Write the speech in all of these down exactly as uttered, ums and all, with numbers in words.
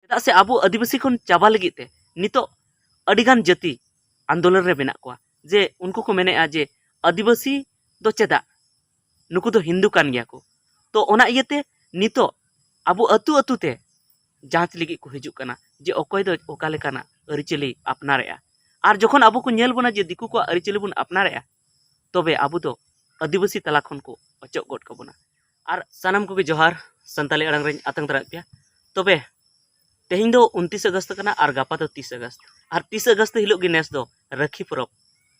ᱪᱮᱫᱟᱜ ᱥᱮ ᱟᱵᱚ ᱟᱹᱫᱤᱵᱟᱹᱥᱤ ᱠᱷᱚᱱ ᱪᱟᱵᱟ ᱞᱟᱹᱜᱤᱫ ᱛᱮ ᱱᱤᱛᱚᱜ ᱟᱹᱰᱤᱜᱟᱱ ᱡᱟᱹᱛᱤ ᱟᱱᱫᱳᱞᱚᱱ ᱨᱮ ᱢᱮᱱᱟᱜ ᱠᱚᱣᱟ, ᱡᱮ ᱩᱱᱠᱩ ᱠᱚ ᱢᱮᱱᱮᱫᱼᱟ ᱡᱮ ᱟᱹᱫᱤᱵᱟᱹᱥᱤ ᱫᱚ ᱪᱮᱫᱟᱜ, ᱱᱩᱠᱩ ᱫᱚ ᱦᱤᱱᱫᱩ ᱠᱟᱱ ᱜᱮᱭᱟ ᱠᱚ᱾ ᱛᱚ ᱚᱱᱟ ᱤᱭᱟᱹᱛᱮ ᱱᱤᱛᱚᱜ ᱟᱵᱚ ᱟᱹᱛᱩ ᱟᱹᱛᱩ ᱛᱮ ᱡᱟᱸᱪ ᱞᱟᱹᱜᱤᱫ ᱠᱚ ᱦᱤᱡᱩᱜ ᱠᱟᱱᱟ ᱡᱮ ᱚᱠᱚᱭ ᱫᱚ ᱚᱠᱟ ᱞᱮᱠᱟᱱᱟᱜ ᱟᱹᱨᱤᱪᱟᱹᱞᱤ ᱟᱯᱱᱟᱨᱮᱜᱼᱟ᱾ ᱟᱨ ᱡᱚᱠᱷᱚᱱ ᱟᱵᱚ ᱠᱚ ᱧᱮᱞ ᱵᱚᱱᱟ ᱡᱮ ᱫᱤᱠᱩ ᱠᱚᱣᱟᱜ ᱟᱹᱨᱤᱪᱟᱹᱞᱤ ᱵᱚᱱ ᱟᱯᱱᱟᱨᱮᱜᱼᱟ, ᱛᱚᱵᱮ ᱟᱵᱚ ᱫᱚ ᱟᱹᱫᱤᱵᱟᱹᱥᱤ ᱛᱟᱞᱟ ᱠᱷᱚᱱ ᱠᱚ ᱚᱪᱚᱜ ᱜᱚᱫ ᱠᱟᱵᱚᱱᱟ᱾ ᱟᱨ ᱥᱟᱱᱟᱢ ᱠᱚᱜᱮ ᱡᱚᱦᱟᱨ, ᱥᱟᱱᱛᱟᱞᱤ ᱟᱲᱟᱝ ᱨᱮᱧ ᱟᱛᱟᱝ ᱫᱟᱨᱟᱢᱮᱫ ᱯᱮᱭᱟ᱾ ᱛᱚᱵᱮ ᱛᱮᱦᱮᱧ ᱫᱚ ᱩᱱᱛᱤᱥ ᱟᱜᱚᱥᱴ ᱠᱟᱱᱟ ᱟᱨ ᱜᱟᱯᱟ ᱫᱚ ᱛᱤᱥ ᱟᱜᱚᱥᱴ᱾ ᱟᱨ ᱛᱤᱥ ᱟᱜᱚᱥᱴ ᱦᱤᱞᱳᱜ ᱜᱮ ᱱᱮᱥ ᱫᱚ ᱨᱟᱹᱠᱷᱤ ᱯᱚᱨᱚᱵᱽ,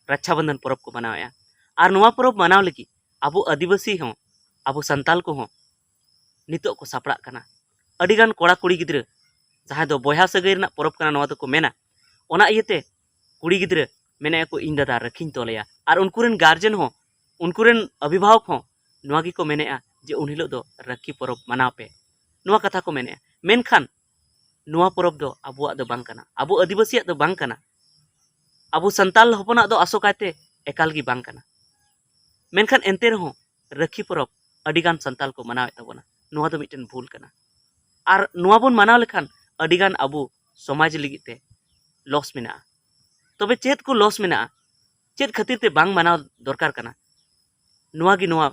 ᱨᱟᱠᱷᱟ ᱵᱚᱱᱫᱷᱚᱱ ᱯᱚᱨᱚᱵᱽ ᱠᱚ ᱢᱟᱱᱟᱣᱮᱫᱼᱟ᱾ ᱟᱨ ᱱᱚᱣᱟ ᱯᱚᱨᱚᱵᱽ ᱢᱟᱱᱟᱣ ᱞᱟᱹᱜᱤᱫ ᱟᱵᱚ ᱟᱹᱫᱤᱵᱟᱹᱥᱤ ᱦᱚᱸ, ᱟᱵᱚ ᱥᱟᱱᱛᱟᱞ ᱠᱚᱦᱚᱸ ᱱᱤᱛᱚᱜ ᱠᱚ ᱥᱟᱯᱲᱟᱜ ᱠᱟᱱᱟ᱾ ᱟᱹᱰᱤᱜᱟᱱ ᱠᱚᱲᱟ ᱠᱩᱲᱤ ᱜᱤᱫᱽᱨᱟᱹ, ᱡᱟᱦᱟᱸᱭ ᱫᱚ ᱵᱚᱭᱦᱟ ᱥᱟᱹᱜᱟᱹᱭ ᱨᱮᱱᱟᱜ ᱯᱚᱨᱚᱵᱽ ᱠᱟᱱᱟ ᱱᱚᱣᱟ ᱫᱚᱠᱚ ᱢᱮᱱᱟ, ᱚᱱᱟ ᱤᱭᱟᱹᱛᱮ ᱠᱩᱲᱤ ᱜᱤᱫᱽᱨᱟᱹ ᱢᱮᱱᱮᱫᱼᱟ ᱠᱚ, "ᱤᱧ ᱫᱟᱫᱟ ᱨᱟᱹᱠᱷᱤᱧ ᱛᱚᱞᱮᱭᱟ", ᱟᱨ ᱩᱱᱠᱩ ᱨᱮᱱ ᱜᱟᱨᱡᱮᱱ ᱦᱚᱸ, ᱩᱱᱠᱩ ᱨᱮᱱ ᱚᱵᱷᱤᱵᱷᱟᱵᱚᱠ ᱦᱚᱸ ᱱᱚᱣᱟ ᱜᱮᱠᱚ ᱢᱮᱱᱮᱫᱼᱟ ᱡᱮ ᱩᱱ ᱦᱤᱞᱳᱜ ᱫᱚ ᱨᱟᱹᱠᱷᱤ ᱯᱚᱨᱚᱵᱽ ᱢᱟᱱᱟᱣ ᱯᱮ, ᱱᱚᱣᱟ ᱠᱟᱛᱷᱟ ᱠᱚ ᱢᱮᱱᱮᱫᱼᱟ᱾ ᱢᱮᱱᱠᱷᱟᱱ ᱱᱚᱣᱟ ᱯᱚᱨᱚᱵᱽ ᱫᱚ ᱟᱵᱚᱣᱟᱜ ᱫᱚ ᱵᱟᱝ ᱠᱟᱱᱟ, ᱟᱵᱚ ᱟᱹᱫᱤᱵᱟᱹᱥᱤᱭᱟᱜ ᱫᱚ ᱵᱟᱝ ᱠᱟᱱᱟ, ᱟᱵᱚ ᱥᱟᱱᱛᱟᱞ ᱦᱚᱯᱚᱱᱟᱜ ᱫᱚ ᱟᱥᱚᱠᱟᱭᱛᱮ ᱮᱠᱟᱞ ᱜᱮ ᱵᱟᱝ ᱠᱟᱱᱟ᱾ ᱢᱮᱱᱠᱷᱟᱱ ᱮᱱᱛᱮ ᱨᱮᱦᱚᱸ ᱨᱟᱹᱠᱷᱤ ᱯᱚᱨᱚᱵᱽ ᱟᱹᱰᱤᱜᱟᱱ ᱥᱟᱱᱛᱟᱞ ᱠᱚ ᱢᱟᱱᱟᱣᱮᱫ ᱛᱟᱵᱚᱱᱟ᱾ ᱱᱚᱣᱟ ᱫᱚ ᱢᱤᱫᱴᱮᱱ ᱵᱷᱩᱞ ᱠᱟᱱᱟ᱾ ᱟᱨ ᱱᱚᱣᱟ ᱵᱚᱱ ᱢᱟᱱᱟᱣ ᱞᱮᱠᱷᱟᱱ ᱟᱹᱰᱤᱜᱟᱱ ᱟᱵᱚ ᱥᱚᱢᱟᱡᱽ ᱞᱟᱹᱜᱤᱫ ᱛᱮ ᱞᱚᱥ ᱢᱮᱱᱟᱜᱼᱟ᱾ ᱛᱚᱵᱮ ᱪᱮᱫ ᱠᱚ ᱞᱚᱥ ᱢᱮᱱᱟᱜᱼᱟ, ᱪᱮᱫ ᱠᱷᱟᱹᱛᱤᱨ ᱛᱮ ᱵᱟᱝ ᱢᱟᱱᱟᱣ ᱫᱚᱨᱠᱟᱨ ᱠᱟᱱᱟ, ᱱᱚᱣᱟ ᱜᱮ ᱱᱚᱣᱟ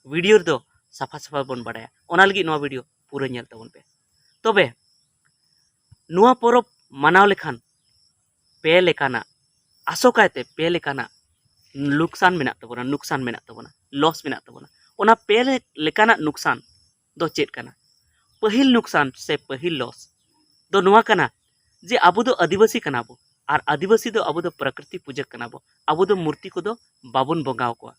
ᱵᱷᱤᱰᱤᱭᱳ ᱨᱮᱫᱚ ᱥᱟᱯᱷᱟ ᱥᱟᱯᱷᱟ ᱵᱚᱱ ᱵᱟᱰᱟᱭᱟ᱾ ᱚᱱᱟ ᱞᱟᱹᱜᱤᱫ ᱱᱚᱣᱟ ᱵᱷᱤᱰᱤᱭᱳ ᱯᱩᱨᱟᱹ ᱧᱮᱞ ᱛᱟᱵᱚᱱ ᱯᱮ᱾ ᱛᱚᱵᱮ ᱱᱚᱣᱟ ᱯᱚᱨᱚᱵᱽ ᱢᱟᱱᱟᱣ ᱞᱮᱠᱷᱟᱱ ᱯᱮ ᱞᱮᱠᱟᱱᱟᱜ, ᱟᱥᱚᱠᱟᱭᱛᱮ ᱯᱮ ᱞᱮᱠᱟᱱᱟᱜ ᱞᱩᱠᱥᱟᱱ ᱢᱮᱱᱟᱜ ᱛᱟᱵᱚᱱᱟ, ᱱᱩᱠᱥᱟᱱ ᱢᱮᱱᱟᱜ ᱛᱟᱵᱚᱱᱟ, ᱞᱚᱥ ᱢᱮᱱᱟᱜ ᱛᱟᱵᱚᱱᱟ᱾ ᱚᱱᱟ ᱯᱮ ᱞᱮ-, ᱞᱮᱠᱟᱱᱟᱜ ᱱᱩᱠᱥᱟᱱ ᱫᱚ ᱪᱮᱫ ᱠᱟᱱᱟ? ᱯᱟᱹᱦᱤᱞ ᱱᱩᱠᱥᱟᱱ ᱥᱮ ᱯᱟᱹᱦᱤᱞ ᱞᱚᱥ ᱫᱚ ᱱᱚᱣᱟ ᱠᱟᱱᱟ ᱡᱮ ᱟᱵᱚ ᱫᱚ ᱟᱹᱫᱤᱵᱟᱹᱥᱤ ᱠᱟᱱᱟ ᱵᱚ, ᱟᱨ ᱟᱹᱫᱤᱵᱟᱹᱥᱤ ᱫᱚ ᱟᱵᱚ ᱫᱚ ᱯᱨᱚᱠᱨᱤᱛᱤ ᱯᱩᱡᱟᱹ ᱠᱟᱱᱟ ᱵᱚ᱾ ᱟᱵᱚ ᱫᱚ ᱢᱩᱨᱛᱤ ᱠᱚᱫᱚ ᱵᱟᱵᱚᱱ ᱵᱚᱸᱜᱟ ᱟᱠᱚᱣᱟ᱾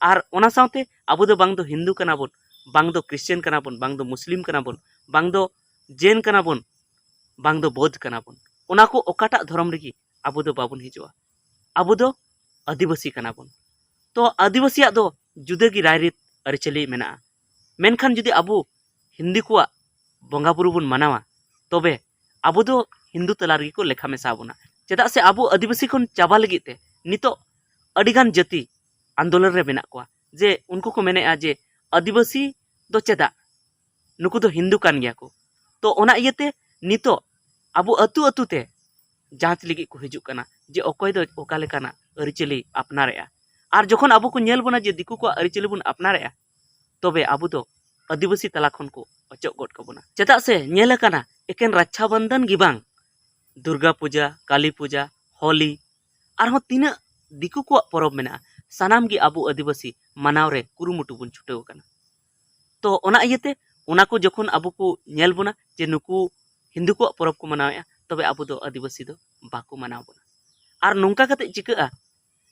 ᱟᱨ ᱚᱱᱟ ᱥᱟᱶᱛᱮ ᱟᱵᱚ ᱫᱚ ᱵᱟᱝ ᱫᱚ ᱦᱤᱱᱫᱩ ᱠᱟᱱᱟ ᱵᱚᱱ, ᱵᱟᱝ ᱫᱚ ᱠᱨᱤᱥᱪᱟᱱ ᱠᱟᱱᱟ ᱵᱚᱱ, ᱵᱟᱝ ᱫᱚ ᱢᱩᱥᱞᱤᱢ ᱠᱟᱱᱟ ᱵᱚᱱ, ᱵᱟᱝ ᱫᱚ ᱡᱮᱱ ᱠᱟᱱᱟ ᱵᱚᱱ, ᱵᱟᱝ ᱫᱚ ᱵᱳᱫᱷ ᱠᱟᱱᱟ ᱵᱚᱱ᱾ ᱚᱱᱟ ᱠᱚ ᱚᱠᱟᱴᱟᱜ ᱫᱷᱚᱨᱚᱢ ᱨᱮᱜᱮ ᱟᱵᱚ ᱫᱚ ᱵᱟᱵᱚᱱ ᱦᱤᱡᱩᱜᱼᱟ᱾ ᱟᱵᱚ ᱫᱚ ᱟᱹᱫᱤᱵᱟᱹᱥᱤ ᱠᱟᱱᱟ ᱵᱚᱱ᱾ ᱛᱚ ᱟᱹᱫᱤᱵᱟᱹᱥᱤᱭᱟᱜ ᱫᱚ ᱡᱩᱫᱟᱹ ᱜᱮ ᱨᱟᱭᱨᱤᱛ ᱟᱹᱨᱤᱪᱟᱹᱞᱤ ᱢᱮᱱᱟᱜᱼᱟ᱾ ᱢᱮᱱᱠᱷᱟᱱ ᱡᱩᱫᱤ ᱟᱵᱚ ᱦᱤᱱᱫᱩ ᱠᱚᱣᱟᱜ ᱵᱚᱸᱜᱟ ᱵᱩᱨᱩ ᱵᱚᱱ ᱢᱟᱱᱟᱣᱟ, ᱛᱚᱵᱮ ᱟᱵᱚ ᱫᱚ ᱦᱤᱱᱫᱩ ᱛᱟᱞᱟ ᱨᱮᱜᱮ ᱠᱚ ᱞᱮᱠᱷᱟ ᱢᱮᱥᱟ ᱵᱚᱱᱟ᱾ ᱪᱮᱫᱟᱜ ᱥᱮ ᱟᱵᱚ ᱟᱹᱫᱤᱵᱟᱹᱥᱤ ᱠᱷᱚᱱ ᱪᱟᱵᱟ ᱞᱟᱹᱜᱤᱫ ᱛᱮ ᱱᱤᱛᱚᱜ ᱟᱹᱰᱤᱜᱟᱱ ᱡᱟᱹᱛᱤ ᱟᱱᱫᱳᱞᱚᱱ ᱨᱮ ᱢᱮᱱᱟᱜ ᱠᱚᱣᱟ, ᱡᱮ ᱩᱱᱠᱩ ᱠᱚ ᱢᱮᱱᱮᱫᱼᱟ ᱡᱮ ᱟᱹᱫᱤᱵᱟᱹᱥᱤ ᱫᱚ ᱪᱮᱫᱟᱜ, ᱱᱩᱠᱩ ᱫᱚ ᱦᱤᱱᱫᱩ ᱠᱟᱱ ᱜᱮᱭᱟ ᱠᱚ᱾ ᱛᱚ ᱚᱱᱟ ᱤᱭᱟᱹᱛᱮ ᱱᱤᱛᱚᱜ ᱟᱵᱚ ᱟᱹᱛᱩ ᱟᱹᱛᱩ ᱛᱮ ᱡᱟᱸᱪ ᱞᱟᱹᱜᱤᱫ ᱠᱚ ᱦᱤᱡᱩᱜ ᱠᱟᱱᱟ ᱡᱮ ᱚᱠᱚᱭ ᱫᱚ ᱚᱠᱟ ᱞᱮᱠᱟᱱᱟᱜ ᱟᱹᱨᱤᱪᱟᱹᱞᱤ ᱟᱯᱱᱟᱨᱮᱜᱼᱟ᱾ ᱟᱨ ᱡᱚᱠᱷᱚᱱ ᱟᱵᱚ ᱠᱚ ᱧᱮᱞ ᱵᱚᱱᱟ ᱡᱮ ᱫᱤᱠᱩ ᱠᱚᱣᱟᱜ ᱟᱹᱨᱤᱪᱟᱹᱞᱤ ᱵᱚᱱ ᱟᱯᱱᱟᱨᱮᱜᱼᱟ, ᱛᱚᱵᱮ ᱟᱵᱚ ᱫᱚ ᱟᱹᱫᱤᱵᱟᱹᱥᱤ ᱛᱟᱞᱟ ᱠᱷᱚᱱ ᱠᱚ ᱚᱪᱚᱜ ᱜᱚᱫ ᱠᱟᱵᱚᱱᱟ᱾ ᱪᱮᱫᱟᱜ ᱥᱮ ᱧᱮᱞ ᱟᱠᱟᱱᱟ, ᱮᱠᱮᱱ ᱨᱟᱠᱷᱟ ᱵᱚᱱᱫᱷᱚᱱ ᱜᱮ ᱵᱟᱝ, ᱫᱩᱨᱜᱟ ᱯᱩᱡᱟ, ᱠᱟᱞᱤ ᱯᱩᱡᱟ, ᱦᱳᱞᱤ, ᱟᱨᱦᱚᱸ ᱛᱤᱱᱟᱹᱜ ᱫᱤᱠᱩ ᱠᱚᱣᱟᱜ ᱯᱚᱨᱚᱵᱽ ᱢᱮᱱᱟᱜᱼᱟ, ᱥᱟᱱᱟᱢ ᱜᱮ ᱟᱵᱚ ᱟᱹᱫᱤᱵᱟᱹᱥᱤ ᱢᱟᱱᱟᱣ ᱨᱮ ᱠᱩᱨᱩᱢᱩᱴᱩ ᱵᱚᱱ ᱪᱷᱩᱴᱟᱹᱣ ᱟᱠᱟᱱᱟ᱾ ᱛᱚ ᱚᱱᱟ ᱤᱭᱟᱹᱛᱮ ᱚᱱᱟ ᱠᱚ ᱡᱚᱠᱷᱚᱱ ᱟᱵᱚ ᱠᱚ ᱧᱮᱞ ᱵᱚᱱᱟ ᱡᱮ ᱱᱩᱠᱩ ᱦᱤᱱᱫᱩ ᱠᱚᱣᱟᱜ ᱯᱚᱨᱚᱵᱽ ᱠᱚ ᱢᱟᱱᱟᱣᱮᱫᱼᱟ, ᱛᱚᱵᱮ ᱟᱵᱚ ᱫᱚ ᱟᱹᱫᱤᱵᱟᱹᱥᱤ ᱫᱚ ᱵᱟᱠᱚ ᱢᱟᱱᱟᱣ ᱵᱚᱱᱟ᱾ ᱟᱨ ᱱᱚᱝᱠᱟ ᱠᱟᱛᱮ ᱪᱤᱠᱟᱹᱜᱼᱟ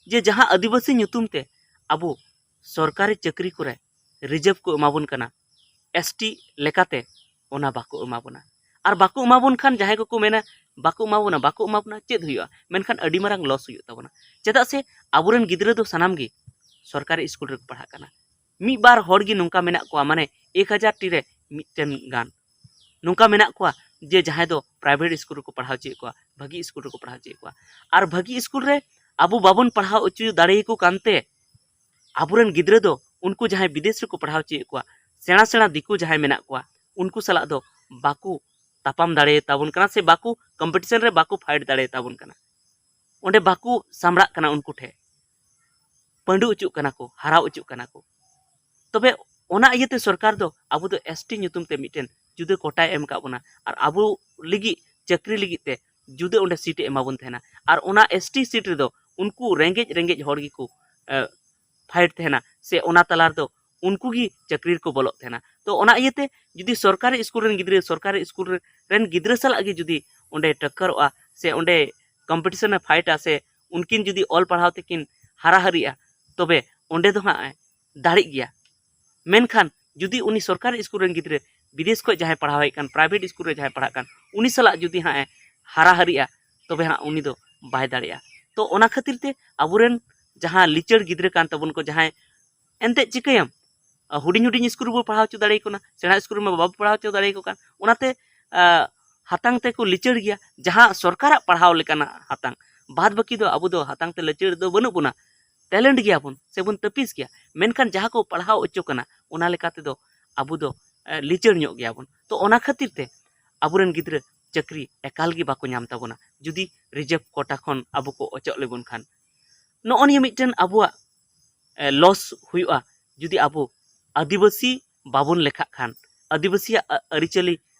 ᱡᱮ ᱡᱟᱦᱟᱸ ᱟᱹᱫᱤᱵᱟᱹᱥᱤ ᱧᱩᱛᱩᱢ ᱛᱮ ᱟᱵᱚ ᱥᱚᱨᱠᱟᱨᱤ ᱪᱟᱹᱠᱨᱤ ᱠᱚᱨᱮ ᱨᱤᱡᱟᱹᱵᱷ ᱠᱚ ᱮᱢᱟ ᱵᱚᱱ ᱠᱟᱱᱟ, ᱮᱥ ᱴᱤ ᱞᱮᱠᱟᱛᱮ ᱚᱱᱟ ᱵᱟᱠᱚ ᱮᱢᱟ ᱵᱚᱱᱟ᱾ ᱟᱨ ᱵᱟᱠᱚ ᱮᱢᱟ ᱵᱚᱱ ᱠᱷᱟᱱ ᱡᱟᱦᱟᱸᱭ ᱠᱚᱠᱚ ᱢᱮᱱᱟ, "ᱵᱟᱠᱚ ᱮᱢᱟ ᱵᱚᱱᱟ, ᱵᱟᱠᱚ ᱮᱢᱟ ᱵᱚᱱᱟ, ᱪᱮᱫ ᱦᱩᱭᱩᱜᱼᱟ?" ᱢᱮᱱᱠᱷᱟᱱ ᱟᱹᱰᱤ ᱢᱟᱨᱟᱝ ᱞᱚᱥ ᱦᱩᱭᱩᱜ ᱛᱟᱵᱚᱱᱟ᱾ ᱪᱮᱫᱟᱜ ᱥᱮ ᱟᱵᱚᱨᱮᱱ ᱜᱤᱫᱽᱨᱟᱹ ᱫᱚ ᱥᱟᱱᱟᱢ ᱜᱮ ᱥᱚᱨᱠᱟᱨᱤ ᱥᱠᱩᱞ ᱨᱮᱠᱚ ᱯᱟᱲᱦᱟᱜ ᱠᱟᱱᱟ᱾ ᱢᱤᱫ ᱵᱟᱨ ᱦᱚᱲ ᱜᱮ ᱱᱚᱝᱠᱟ ᱢᱮᱱᱟᱜ ᱠᱚᱣᱟ, ᱢᱟᱱᱮ ᱮᱠ ᱦᱟᱡᱟᱨ ᱴᱤ ᱨᱮ ᱢᱤᱫᱴᱮᱱ ᱜᱟᱱ ᱱᱚᱝᱠᱟ ᱢᱮᱱᱟᱜ ᱠᱚᱣᱟ ᱡᱮ ᱡᱟᱦᱟᱸᱭ ᱫᱚ ᱯᱨᱟᱭᱵᱷᱮᱴ ᱥᱠᱩᱞ ᱨᱮᱠᱚ ᱯᱟᱲᱦᱟᱣ ᱦᱚᱪᱚᱭᱮᱫ ᱠᱚᱣᱟ, ᱵᱷᱟᱹᱜᱤ ᱥᱠᱩᱞ ᱨᱮᱠᱚ ᱯᱟᱲᱦᱟᱣ ᱦᱚᱪᱚᱭᱮᱫ ᱠᱚᱣᱟ᱾ ᱟᱨ ᱵᱷᱟᱹᱜᱤ ᱥᱠᱩᱞ ᱨᱮ ᱟᱵᱚ ᱵᱟᱵᱚᱱ ᱯᱟᱲᱦᱟᱣ ᱦᱚᱪᱚ ᱫᱟᱲᱮᱭᱟᱠᱚ ᱠᱟᱱᱛᱮ ᱟᱵᱚᱨᱮᱱ ᱜᱤᱫᱽᱨᱟᱹ ᱫᱚ ᱩᱱᱠᱩ ᱡᱟᱦᱟᱸᱭ ᱵᱤᱫᱮᱥ ᱨᱮᱠᱚ ᱯᱟᱲᱦᱟᱣ ᱦᱚᱪᱚᱭᱮᱫ ᱠᱚᱣᱟ, ᱥᱮᱬᱟ ᱥᱮᱬᱟ ᱫᱤᱠᱩ ᱡᱟᱦᱟᱸᱭ ᱢᱮᱱᱟᱜ ᱠᱚᱣᱟ, ᱩᱱᱠᱩ ᱥᱟᱞᱟᱜ ᱫᱚ ᱵᱟᱠᱚ ᱛᱟᱯᱟᱢ ᱫᱟᱲᱮᱭᱟᱛᱟᱵᱚᱱ ᱠᱟᱱᱟ ᱥᱮ ᱵᱟᱠᱚ ᱠᱚᱢᱯᱤᱴᱤᱥᱚᱱ ᱨᱮ ᱵᱟᱠᱚ ᱯᱷᱟᱭᱤᱴ ᱫᱟᱲᱮᱭᱟᱛᱟᱵᱚᱱ ᱠᱟᱱᱟ᱾ ᱚᱸᱰᱮ ᱵᱟᱠᱚ ᱥᱟᱢᱵᱲᱟᱜ ᱠᱟᱱᱟ ᱩᱱᱠᱩ ᱴᱷᱮᱱ, ᱯᱟᱹᱰᱩ ᱚᱪᱚᱜ ᱠᱟᱱᱟ ᱠᱚ, ᱦᱟᱨᱟᱣ ᱚᱪᱚᱜ ᱠᱟᱱᱟ ᱠᱚ᱾ ᱛᱚᱵᱮ ᱚᱱᱟ ᱤᱭᱟᱹᱛᱮ ᱥᱚᱨᱠᱟᱨ ᱫᱚ ᱟᱵᱚ ᱫᱚ ᱮᱥ ᱴᱤ ᱧᱩᱛᱩᱢ ᱛᱮ ᱢᱤᱫᱴᱮᱱ ᱡᱩᱫᱟᱹ ᱠᱳᱴᱟᱭ ᱮᱢ ᱟᱠᱟᱫ ᱵᱚᱱᱟ, ᱟᱨ ᱟᱵᱚ ᱞᱟᱹᱜᱤᱫ ᱪᱟᱹᱠᱨᱤ ᱞᱟᱹᱜᱤᱫ ᱛᱮ ᱡᱩᱫᱟᱹ ᱚᱸᱰᱮ ᱥᱤᱴ ᱮ ᱮᱢᱟ ᱵᱚᱱ ᱛᱟᱦᱮᱱᱟ᱾ ᱟᱨ ᱚᱱᱟ ᱮᱥ ᱴᱤ ᱥᱤᱴ ᱨᱮᱫᱚ ᱩᱱᱠᱩ ᱨᱮᱸᱜᱮᱡ ᱨᱮᱸᱜᱮᱡ ᱦᱚᱲ ᱜᱮᱠᱚ, ᱮ, ᱯᱷᱟᱭᱤᱴ ᱛᱟᱦᱮᱱᱟ, ᱥᱮ ᱚᱱᱟ ᱛᱟᱞᱟ ᱨᱮᱫᱚ ᱩᱱᱠᱩ ᱜᱮ ᱪᱟᱹᱠᱨᱤ ᱨᱮᱠᱚ ᱵᱚᱞᱚᱜ ᱛᱟᱦᱮᱱᱟ᱾ ᱛᱚ ᱚᱱᱟ ᱤᱭᱟᱹᱛᱮ ᱡᱩᱫᱤ ᱥᱚᱨᱠᱟᱨᱤ ᱥᱠᱩᱞ ᱨᱮᱱ ᱜᱤᱫᱽᱨᱟᱹ ᱥᱚᱨᱠᱟᱨᱤ ᱥᱠᱩᱞ ᱨᱮ-, ᱨᱮᱱ ᱜᱤᱫᱽᱨᱟᱹ ᱥᱟᱞᱟᱜ ᱜᱮ ᱡᱩᱫᱤ ᱚᱸᱰᱮ ᱴᱟᱠᱠᱟᱨᱚᱜᱼᱟ ᱥᱮ ᱚᱸᱰᱮ ᱠᱚᱢᱯᱤᱴᱤᱥᱚᱱ ᱮ ᱯᱷᱟᱭᱤᱴᱟ ᱥᱮ ᱩᱱᱠᱤᱱ ᱡᱩᱫᱤ ᱚᱞ ᱯᱟᱲᱦᱟᱣ ᱛᱮᱠᱤᱱ ᱦᱟᱨᱟ ᱦᱟᱹᱨᱤᱜᱼᱟ, ᱛᱚᱵᱮ ᱚᱸᱰᱮ ᱫᱚ ᱦᱟᱸᱜ ᱮ ᱫᱟᱲᱮᱜ ᱜᱮᱭᱟ᱾ ᱢᱮᱱᱠᱷᱟᱱ ᱡᱩᱫᱤ ᱩᱱᱤ ᱥᱚᱨᱠᱟᱨᱤ ᱥᱠᱩᱞ ᱨᱮᱱ ᱜᱤᱫᱽᱨᱟᱹ ᱵᱤᱫᱮᱥ ᱠᱷᱚᱱ ᱡᱟᱦᱟᱸᱭ ᱯᱟᱲᱦᱟᱣ ᱦᱮᱡ ᱠᱟᱱ, ᱯᱨᱟᱭᱵᱷᱮᱴ ᱥᱠᱩᱞ ᱨᱮ ᱡᱟᱦᱟᱸᱭ ᱯᱟᱲᱦᱟᱜ ᱠᱟᱱ, ᱩᱱᱤ ᱥᱟᱞᱟᱜ ᱡᱩᱫᱤ ᱦᱟᱸᱜ ᱮ ᱦᱟᱨᱟ ᱦᱟᱹᱨᱤᱜᱼᱟ, ᱛᱚᱵᱮ ᱦᱟᱸᱜ ᱩᱱᱤ ᱫᱚ ᱵᱟᱭ ᱫᱟᱲᱮᱭᱟᱜᱼᱟ᱾ ᱛᱚ ᱚᱱᱟ ᱠᱷᱟᱹᱛᱤᱨ ᱛᱮ ᱟᱵᱚᱨᱮᱱ ᱡᱟᱦᱟᱸ ᱞᱤᱪᱟᱹᱲ ᱜᱤᱫᱽᱨᱟᱹ ᱠᱟᱱ ᱛᱟᱵᱚᱱ ᱠᱚ, ᱡᱟᱦᱟᱸᱭ ᱮᱱᱛᱮᱫ ᱪᱤᱠᱟᱹᱭᱟᱢ, ᱦᱩᱰᱤᱧ ᱦᱩᱰᱤᱧ ᱥᱠᱩᱞ ᱨᱮᱵᱚ ᱯᱟᱲᱦᱟᱣ ᱦᱚᱪᱚ ᱫᱟᱲᱮᱭᱟᱠᱚ ᱠᱟᱱᱟ, ᱥᱮᱬᱟ ᱥᱠᱩᱞ ᱨᱮᱢᱟ ᱵᱟᱵᱚ ᱯᱟᱲᱦᱟᱣ ᱦᱚᱪᱚ ᱫᱟᱲᱮᱭᱟᱠᱚ ᱠᱟᱱ᱾ ᱚᱱᱟᱛᱮ, ᱟ, ᱦᱟᱛᱟᱝ ᱛᱮᱠᱚ ᱞᱤᱪᱟᱹᱲ ᱜᱮᱭᱟ, ᱡᱟᱦᱟᱸ ᱥᱚᱨᱠᱟᱨᱟᱜ ᱯᱟᱲᱦᱟᱣ ᱞᱮᱠᱟᱱᱟᱜ ᱦᱟᱛᱟᱝ᱾ ᱵᱟᱫ ᱵᱟᱹᱠᱤ ᱫᱚ ᱟᱵᱚ ᱫᱚ ᱦᱟᱛᱟᱝ ᱛᱮ ᱞᱤᱪᱟᱹᱲ ᱫᱚ ᱵᱟᱹᱱᱩᱜ ᱵᱚᱱᱟ, ᱴᱮᱞᱮᱱᱴ ᱜᱮᱭᱟᱵᱚᱱ ᱥᱮᱵᱚᱱ ᱛᱟᱹᱯᱤᱥ ᱜᱮᱭᱟ, ᱢᱮᱱᱠᱷᱟᱱ ᱡᱟᱦᱟᱸ ᱠᱚ ᱯᱟᱲᱦᱟᱣ ᱦᱚᱪᱚ ᱠᱟᱱᱟ ᱚᱱᱟ ᱞᱮᱠᱟ ᱛᱮᱫᱚ ᱟᱵᱚ ᱫᱚ, ᱮ, ᱞᱤᱪᱟᱹᱲ ᱧᱚᱜ ᱜᱮᱭᱟᱵᱚᱱ᱾ ᱛᱚ ᱚᱱᱟ ᱠᱷᱟᱹᱛᱤᱨ ᱛᱮ ᱟᱵᱚᱨᱮᱱ ᱜᱤᱫᱽᱨᱟᱹ ᱪᱟᱹᱠᱨᱤ ᱮᱠᱟᱞ ᱜᱮ ᱵᱟᱠᱚ ᱧᱟᱢ ᱛᱟᱵᱚᱱᱟ, ᱡᱩᱫᱤ ᱨᱤᱡᱟᱨᱵᱷ ᱠᱳᱴᱟ ᱠᱷᱚᱱ ᱟᱵᱚ ᱠᱚ ᱚᱪᱚᱜ ᱞᱮᱵᱚᱱ ᱠᱷᱟᱱ᱾ ᱱᱚᱜᱼᱚ ᱱᱤᱭᱟᱹ ᱢᱤᱫᱴᱮᱱ ᱟᱵᱚᱣᱟᱜ ᱞᱚᱥ ᱦᱩᱭᱩᱜᱼᱟ, ᱡᱩᱫᱤ ᱟᱵᱚ ᱟᱹᱫᱤᱵᱟᱹᱥᱤ ᱵᱟᱵᱚᱱ ᱞᱮᱠᱷᱟᱜ ᱠᱷᱟᱱ, ᱟᱹᱫᱤᱵᱟᱹᱥᱤᱭᱟᱜ ᱟ- ᱟᱹᱨᱤᱪᱟᱹᱞᱤ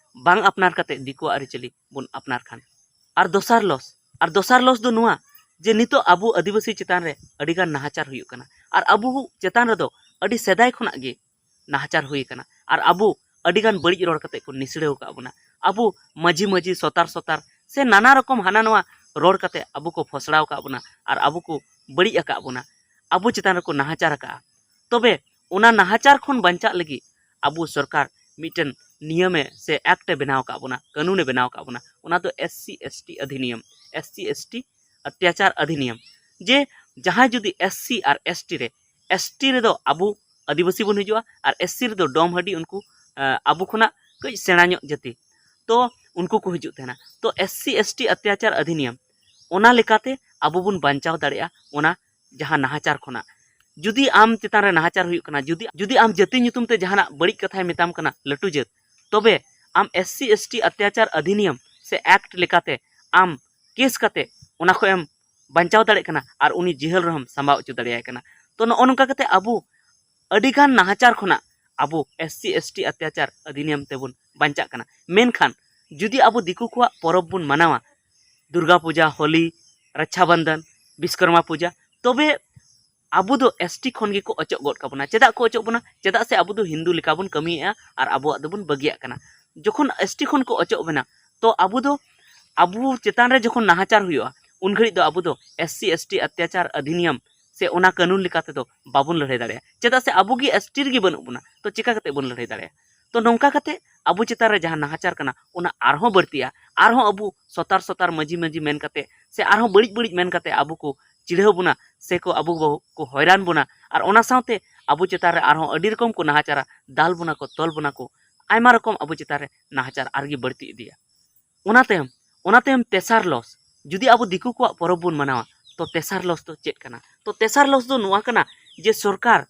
ᱵᱟᱝ ᱟᱯᱱᱟᱨ ᱠᱟᱛᱮ ᱫᱤᱠᱩᱣᱟᱜ ᱟᱹᱨᱤᱪᱟᱹᱞᱤ ᱵᱚᱱ ᱟᱯᱱᱟᱨ ᱠᱷᱟᱱ᱾ ᱟᱨ ᱫᱚᱥᱟᱨ ᱞᱚᱥ, ᱟᱨ ᱫᱚᱥᱟᱨ ᱞᱚᱥ ᱫᱚ ᱱᱚᱣᱟ ᱡᱮ ᱱᱤᱛᱚᱜ ᱟᱵᱚ ᱟᱹᱫᱤᱵᱟᱹᱥᱤ ᱪᱮᱛᱟᱱ ᱨᱮ ᱟᱹᱰᱤᱜᱟᱱ ᱱᱟᱦᱟᱪᱟᱨ ᱦᱩᱭᱩᱜ ᱠᱟᱱᱟ, ᱟᱨ ᱟᱵᱚ ᱪᱮᱛᱟᱱ ᱨᱮᱫᱚ ᱟᱹᱰᱤ ᱥᱮᱫᱟᱭ ᱠᱷᱚᱱᱟᱜ ᱜᱮ ᱱᱟᱦᱟᱪᱟᱨ ᱦᱩᱭ ᱟᱠᱟᱱᱟ, ᱟᱨ ᱟᱵᱚ ᱟᱹᱰᱤᱜᱟᱱ ᱵᱟᱹᱲᱤᱡ ᱨᱚᱲ ᱠᱟᱛᱮ ᱠᱚ ᱱᱤᱥᱲᱟᱹᱣ ᱟᱠᱟᱫ ᱵᱚᱱᱟ᱾ ᱟᱵᱚ ᱢᱟᱹᱡᱷᱤ ᱢᱟᱹᱡᱷᱤ, ᱥᱚᱛᱟᱨ ᱥᱚᱛᱟᱨ ᱥᱮ ᱱᱟᱱᱟ ᱨᱚᱠᱚᱢ ᱦᱟᱱᱟ ᱱᱚᱣᱟ ᱨᱚᱲ ᱠᱟᱛᱮ ᱟᱵᱚ ᱠᱚ ᱯᱷᱚᱥᱲᱟᱣ ᱟᱠᱟᱫ ᱵᱚᱱᱟ, ᱟᱨ ᱟᱵᱚ ᱠᱚ ᱵᱟᱹᱲᱤᱡ ᱟᱠᱟᱫ ᱵᱚᱱᱟ, ᱟᱵᱚ ᱪᱮᱛᱟᱱ ᱨᱮᱠᱚ ᱱᱟᱦᱟᱪᱟᱨ ᱟᱠᱟᱫᱼᱟ᱾ ᱛᱚᱵᱮ ᱚᱱᱟ ᱱᱟᱦᱟᱪᱟᱨ ᱠᱷᱚᱱ ᱵᱟᱧᱪᱟᱜ ᱞᱟᱹᱜᱤᱫ ᱟᱵᱚ ᱥᱚᱨᱠᱟᱨ ᱢᱤᱫᱴᱮᱱ ᱱᱤᱭᱚᱢᱮ ᱥᱮ ᱮᱠᱴ ᱮ ᱵᱮᱱᱟᱣ ᱟᱠᱟᱫ ᱵᱚᱱᱟ, ᱠᱟᱹᱱᱩᱱᱮ ᱵᱮᱱᱟᱣ ᱟᱠᱟᱫ ᱵᱚᱱᱟ, ᱚᱱᱟ ᱫᱚ ᱮᱥ ᱥᱤ ᱮᱥ ᱴᱤ ᱚᱫᱷᱤᱱᱤᱭᱚᱢ, ᱮᱥ ᱥᱤ ᱮᱥ ᱴᱤ ᱚᱛᱛᱟᱪᱟᱨ ᱚᱫᱷᱤᱱᱤᱭᱚᱢ, ᱡᱮ ᱡᱟᱦᱟᱸᱭ ᱡᱩᱫᱤ S C R S T ᱨᱮ, ᱮᱥ ᱴᱤ ᱨᱮᱫᱚ ᱟᱵᱚ ᱟᱹᱫᱤᱵᱟᱹᱥᱤ ᱵᱚᱱ ᱦᱤᱡᱩᱜᱼᱟ, ᱟᱨ ᱮᱥ ᱥᱤ ᱨᱮᱫᱚ ᱰᱚᱢ ᱦᱟᱹᱰᱤ, ᱩᱱᱠᱩ ᱟᱵᱚ ᱠᱷᱚᱱᱟᱜ ᱠᱟᱹᱡ ᱥᱮᱬᱟ ᱧᱚᱜ ᱡᱟᱹᱛᱤ, ᱛᱚ ᱩᱱᱠᱩ ᱠᱚ ᱦᱤᱡᱩᱜ ᱛᱟᱦᱮᱱᱟ᱾ ᱛᱚ ᱮᱥ ᱥᱤ ᱮᱥ ᱴᱤ ᱚᱛᱛᱟᱪᱟᱨ ᱚᱫᱷᱤᱱᱤᱭᱚᱢ, ᱚᱱᱟ ᱞᱮᱠᱟᱛᱮ ᱟᱵᱚ ᱵᱚᱱ ᱵᱟᱧᱪᱟᱣ ᱫᱟᱲᱮᱭᱟᱜᱼᱟ ᱚᱱᱟ ᱡᱟᱦᱟᱸ ᱱᱟᱦᱟᱪᱟᱨ ᱠᱷᱚᱱᱟᱜ᱾ ᱡᱩᱫᱤ ᱟᱢ ᱪᱮᱛᱟᱱ ᱨᱮ ᱱᱟᱦᱟᱪᱟᱨ ᱦᱩᱭᱩᱜ ᱠᱟᱱᱟ, ᱡᱩᱫᱤ ᱡᱩᱫᱤ ᱟᱢ ᱡᱟᱹᱛᱤ ᱧᱩᱛᱩᱢ ᱛᱮ ᱡᱟᱦᱟᱱᱟᱜ ᱵᱟᱹᱲᱤᱡ ᱠᱟᱛᱷᱟᱭ ᱢᱮᱛᱟᱢ ᱠᱟᱱᱟ ᱞᱟᱹᱴᱩ ᱡᱟᱹᱛ, ᱛᱚᱵᱮ ᱟᱢ ᱮᱥ ᱥᱤ ᱮᱥ ᱴᱤ ᱚᱛᱛᱟᱪᱟᱨ ᱚᱫᱷᱤᱱᱤᱭᱚᱢ ᱥᱮ ᱮᱠᱴ ᱞᱮᱠᱟᱛᱮ ᱟᱢ ᱠᱮᱥ ᱠᱟᱛᱮ ᱚᱱᱟ ᱠᱷᱚᱱ ᱮᱢ ᱵᱟᱧᱪᱟᱣ ᱫᱟᱲᱮᱭᱟᱜ ᱠᱟᱱᱟ, ᱟᱨ ᱩᱱᱤ ᱡᱮᱦᱮᱞ ᱨᱮᱦᱚᱸᱢ ᱥᱟᱢᱵᱟᱣ ᱦᱚᱪᱚ ᱫᱟᱲᱮᱭᱟᱭ ᱠᱟᱱᱟ᱾ ᱛᱚ ᱱᱚᱜᱼᱚ ᱱᱚᱝᱠᱟ ᱠᱟᱛᱮ ᱟᱵᱚ ᱟᱹᱰᱤᱜᱟᱱ ᱱᱟᱦᱟᱪᱟᱨ ᱠᱷᱚᱱᱟᱜ ᱟᱵᱚ ᱮᱥ ᱥᱤ ᱮᱥ ᱴᱤ ᱚᱛᱛᱟᱪᱟᱨ ᱚᱫᱷᱤᱱᱤᱭᱚᱢ ᱛᱮᱵᱚᱱ ᱵᱟᱧᱪᱟᱜ ᱠᱟᱱᱟ᱾ ᱢᱮᱱᱠᱷᱟᱱ ᱡᱩᱫᱤ ᱟᱵᱚ ᱫᱤᱠᱩ ᱠᱚᱣᱟᱜ ᱯᱚᱨᱚᱵᱽ ᱵᱚᱱ ᱢᱟᱱᱟᱣᱟ, ᱫᱩᱨᱜᱟ ᱯᱩᱡᱟ, ᱦᱳᱞᱤ, ᱨᱟᱠᱷᱟ ᱵᱚᱱᱫᱷᱚᱱ, ᱵᱤᱥᱠᱚᱨᱢᱟ ᱯᱩᱡᱟ, ᱛᱚᱵᱮ ᱟᱵᱚ ᱫᱚ ᱮᱥ ᱴᱤ ᱠᱷᱚᱱ ᱜᱮᱠᱚ ᱚᱪᱚᱜ ᱜᱚᱫ ᱠᱟᱵᱚᱱᱟ᱾ ᱪᱮᱫᱟᱜ ᱠᱚ ᱚᱪᱚᱜ ᱵᱚᱱᱟ? ᱪᱮᱫᱟᱜ ᱥᱮ ᱟᱵᱚ ᱫᱚ ᱦᱤᱱᱫᱩ ᱞᱮᱠᱟ ᱵᱚᱱ ᱠᱟᱹᱢᱤᱭᱮᱫᱼᱟ ᱟᱨ ᱟᱵᱚᱣᱟᱜ ᱫᱚᱵᱚᱱ ᱵᱟᱹᱜᱤᱭᱟᱜ ᱠᱟᱱᱟ᱾ ᱡᱚᱠᱷᱚᱱ ᱮᱥ ᱴᱤ ᱠᱷᱚᱱ ᱠᱚ ᱚᱪᱚᱜ ᱵᱚᱱᱟ, ᱛᱚ ᱟᱵᱚ ᱫᱚ ᱟᱵᱚ ᱪᱮᱛᱟᱱ ᱨᱮ ᱡᱚᱠᱷᱚᱱ ᱱᱟᱦᱟᱪᱟᱨ ᱦᱩᱭᱩᱜᱼᱟ, ᱩᱱ ᱜᱷᱟᱹᱲᱤᱡ ᱫᱚ ᱟᱵᱚ ᱫᱚ ᱮᱥ ᱥᱤ ᱮᱥ ᱴᱤ ᱚᱛᱛᱟᱪᱟᱨ ᱚᱫᱷᱤᱱᱤᱭᱚᱢ ᱥᱮ ᱚᱱᱟ ᱠᱟᱹᱱᱩᱱ ᱞᱮᱠᱟ ᱛᱮᱫᱚ ᱵᱟᱵᱚᱱ ᱞᱟᱹᱲᱦᱟᱹᱭ ᱫᱟᱲᱮᱭᱟᱜᱼᱟ᱾ ᱪᱮᱫᱟᱜ ᱥᱮ ᱟᱵᱚ ᱜᱮ ᱮᱥ ᱴᱤ ᱨᱮᱜᱮ ᱵᱟᱹᱱᱩᱜ ᱵᱚᱱᱟ, ᱛᱚ ᱪᱮᱠᱟ ᱠᱟᱛᱮ ᱵᱚᱱ ᱞᱟᱹᱲᱦᱟᱹᱭ ᱫᱟᱲᱮᱭᱟᱜᱼᱟ? ᱛᱚ ᱱᱚᱝᱠᱟ ᱠᱟᱛᱮ ᱟᱵᱚ ᱪᱮᱛᱟᱱ ᱨᱮ ᱡᱟᱦᱟᱸ ᱱᱟᱦᱟᱪᱟᱨ ᱠᱟᱱᱟ, ᱚᱱᱟ ᱟᱨᱦᱚᱸ ᱵᱟᱹᱲᱛᱤᱜᱼᱟ᱾ ᱟᱨᱦᱚᱸ ᱟᱵᱚ ᱥᱚᱛᱟᱨ ᱥᱚᱛᱟᱨ ᱢᱟᱹᱡᱷᱤ ᱢᱟᱹᱡᱷᱤ ᱢᱮᱱ ᱠᱟᱛᱮ ᱥᱮ ᱟᱨᱦᱚᱸ ᱵᱟᱹᱲᱤᱡ ᱵᱟᱹᱲᱤᱡ ᱢᱮᱱ ᱠᱟᱛᱮ ᱟᱵᱚ ᱠᱚ ᱪᱤᱲᱦᱟᱹᱣ ᱵᱚᱱᱟ ᱥᱮ ᱠᱚ ᱟᱵᱚ ᱠᱚ ᱦᱚᱭᱨᱟᱱ ᱵᱚᱱᱟ, ᱟᱨ ᱚᱱᱟ ᱥᱟᱶᱛᱮ ᱟᱵᱚ ᱪᱮᱛᱟᱱ ᱨᱮ ᱟᱨᱦᱚᱸ ᱟᱹᱰᱤ ᱨᱚᱠᱚᱢ ᱠᱚ ᱱᱟᱦᱟᱪᱟᱨᱟ, ᱫᱟᱞ ᱵᱚᱱᱟ ᱠᱚ, ᱛᱚᱞ ᱵᱚᱱᱟ ᱠᱚ, ᱟᱭᱢᱟ ᱨᱚᱠᱚᱢ ᱟᱵᱚ ᱪᱮᱛᱟᱱ ᱨᱮ ᱱᱟᱦᱟᱪᱟᱨ ᱟᱨᱜᱮ ᱵᱟᱹᱲᱛᱤ ᱤᱫᱤᱜᱼᱟ᱾ ᱚᱱᱟ ᱛᱟᱭᱚᱢ, ᱚᱱᱟ ᱛᱟᱭᱚᱢ ᱛᱮᱥᱟᱨ ᱞᱚᱥ, ᱡᱩᱫᱤ ᱟᱵᱚ ᱫᱤᱠᱩ ᱠᱚᱣᱟᱜ ᱯᱚᱨᱚᱵᱽ ᱵᱚᱱ ᱢᱟᱱᱟᱣᱟ, ᱛᱚ ᱛᱮᱥᱟᱨ ᱞᱚᱥ ᱫᱚ ᱪᱮᱫ ᱠᱟᱱᱟ? ᱛᱚ ᱛᱮᱥᱟᱨ ᱞᱚᱥ ᱫᱚ ᱱᱚᱣᱟ ᱠᱟᱱᱟ ᱡᱮ ᱥᱚᱨᱠᱟᱨ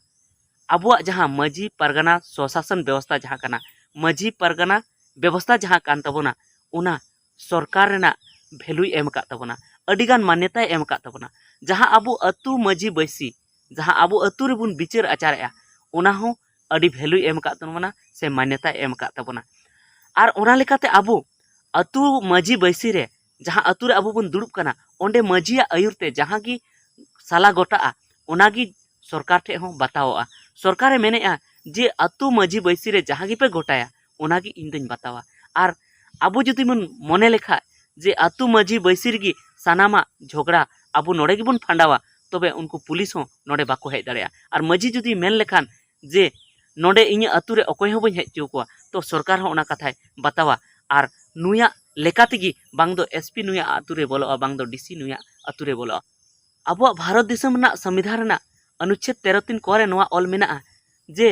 ᱟᱵᱚᱣᱟᱜ ᱡᱟᱦᱟᱸ ᱢᱟᱹᱡᱷᱤ ᱯᱟᱨᱜᱟᱱᱟ ᱥᱚᱥᱟᱥᱚᱱ ᱵᱮᱵᱚᱥᱛᱷᱟ ᱡᱟᱦᱟᱸ ᱠᱟᱱᱟ, ᱢᱟᱹᱡᱷᱤ ᱯᱟᱨᱜᱟᱱᱟ ᱵᱮᱵᱚᱥᱛᱷᱟ ᱡᱟᱦᱟᱸ ᱠᱟᱱ ᱛᱟᱵᱚᱱᱟ, ᱚᱱᱟ ᱥᱚᱨᱠᱟᱨ ᱨᱮᱱᱟᱜ ᱵᱷᱮᱞᱩᱭ ᱮᱢ ᱟᱠᱟᱫ ᱛᱟᱵᱚᱱᱟ, ᱟᱹᱰᱤᱜᱟᱱ ᱢᱟᱱᱭᱚᱛᱟᱭ ᱮᱢ ᱟᱠᱟᱫ ᱛᱟᱵᱚᱱᱟ᱾ ᱡᱟᱦᱟᱸ ᱟᱵᱚ ᱟᱹᱛᱩ ᱢᱟᱹᱡᱷᱤ ᱵᱟᱹᱭᱥᱤ, ᱡᱟᱦᱟᱸ ᱟᱵᱚ ᱟᱹᱛᱩ ᱨᱮᱵᱚᱱ ᱵᱤᱪᱟᱹᱨ ᱟᱪᱟᱨᱮᱜᱼᱟ, ᱚᱱᱟ ᱦᱚᱸ ᱟᱹᱰᱤ ᱵᱷᱮᱞᱩᱭ ᱮᱢ ᱟᱠᱟᱫ ᱛᱟᱵᱚᱱᱟ ᱥᱮ ᱢᱟᱱᱭᱚᱛᱟᱭ ᱮᱢ ᱟᱠᱟᱫ ᱛᱟᱵᱚᱱᱟ᱾ ᱟᱨ ᱚᱱᱟ ᱞᱮᱠᱟᱛᱮ ᱟᱵᱚ ᱟᱹᱛᱩ ᱢᱟᱹᱡᱷᱤ ᱵᱟᱹᱭᱥᱤ ᱨᱮ ᱡᱟᱦᱟᱸ ᱟᱹᱛᱩ ᱨᱮ ᱟᱵᱚ ᱵᱚᱱ ᱫᱩᱲᱩᱵ ᱠᱟᱱᱟ, ᱚᱸᱰᱮ ᱢᱟᱹᱡᱷᱤᱭᱟᱜ ᱟᱹᱭᱩᱨ ᱛᱮ ᱡᱟᱦᱟᱸ ᱜᱮ ᱥᱟᱞᱟ ᱜᱚᱴᱟᱜᱼᱟ, ᱚᱱᱟᱜᱮ ᱥᱚᱨᱠᱟᱨ ᱴᱷᱮᱡ ᱦᱚᱸ ᱵᱟᱛᱟᱣᱚᱜᱼᱟ᱾ ᱥᱚᱨᱠᱟᱨᱮ ᱢᱮᱱᱮᱜᱼᱟ ᱡᱮ ᱟᱹᱛᱩ ᱢᱟᱹᱡᱷᱤ ᱵᱟᱹᱭᱥᱤ ᱨᱮ ᱡᱟᱦᱟᱸ ᱜᱮᱯᱮ ᱜᱚᱴᱟᱭᱟ, ᱚᱱᱟᱜᱮ ᱤᱧ ᱫᱚᱧ ᱵᱟᱛᱟᱣᱟ᱾ ᱟᱨ ᱟᱵᱚ ᱡᱩᱫᱤ ᱵᱚᱱ ᱢᱚᱱᱮ ᱞᱮᱠᱷᱟᱡ ᱡᱮ ᱟᱹᱛᱩ ᱢᱟᱹᱡᱷᱤ ᱵᱟᱹᱭᱥᱤ ᱨᱮᱜᱮ ᱥᱟᱱᱟᱢᱟᱜ ᱡᱷᱚᱜᱽᱲᱟ ᱟᱵᱚ ᱱᱚᱰᱮ ᱜᱮᱵᱚᱱ ᱯᱷᱟᱸᱰᱟᱣᱟ, ᱛᱚᱵᱮ ᱩᱱᱠᱩ ᱯᱩᱞᱤᱥ ᱦᱚᱸ ᱱᱚᱰᱮ ᱵᱟᱠᱚ ᱦᱮᱡ ᱫᱟᱲᱮᱭᱟᱜᱼᱟ᱾ ᱟᱨ ᱢᱟᱹᱡᱷᱤ ᱡᱩᱫᱤ ᱢᱮᱱ ᱞᱮᱠᱷᱟᱱ ᱡᱮ ᱱᱚᱰᱮ ᱤᱧᱟᱹᱜ ᱟᱹᱛᱩ ᱨᱮ ᱚᱠᱚᱭ ᱦᱚᱸ ᱵᱟᱹᱧ ᱦᱮᱡ ᱦᱚᱪᱚ ᱟᱠᱚᱣᱟ, ᱛᱚ ᱥᱚᱨᱠᱟᱨ ᱦᱚᱸ ᱚᱱᱟ ᱠᱟᱛᱷᱟᱭ ᱵᱟᱛᱟᱣᱟ᱾ ᱟᱨ ᱱᱩᱭᱟᱜ ᱞᱮᱠᱟ ᱛᱮᱜᱮ ᱵᱟᱝ ᱫᱚ ᱮᱥ ᱯᱤ ᱱᱩᱭᱟᱜ ᱟᱹᱛᱩ ᱨᱮ ᱵᱚᱞᱚᱜᱼᱟ, ᱵᱟᱝ ᱫᱚ ᱰᱤ ᱥᱤ ᱱᱩᱭᱟᱜ ᱟᱹᱛᱩ ᱨᱮ ᱵᱚᱞᱚᱜᱼᱟ᱾ ᱟᱵᱚᱣᱟᱜ ᱵᱷᱟᱨᱚᱛ ᱫᱤᱥᱚᱢ ᱨᱮᱱᱟᱜ ᱥᱚᱝᱵᱤᱫᱷᱟᱱ ᱨᱮᱱᱟᱜ ᱚᱱᱩᱪᱪᱷᱮᱫ ᱛᱮᱨᱚ ᱛᱤᱱ ᱠᱚ ᱨᱮ ᱱᱚᱣᱟ ᱚᱞ ᱢᱮᱱᱟᱜᱼᱟ ᱡᱮ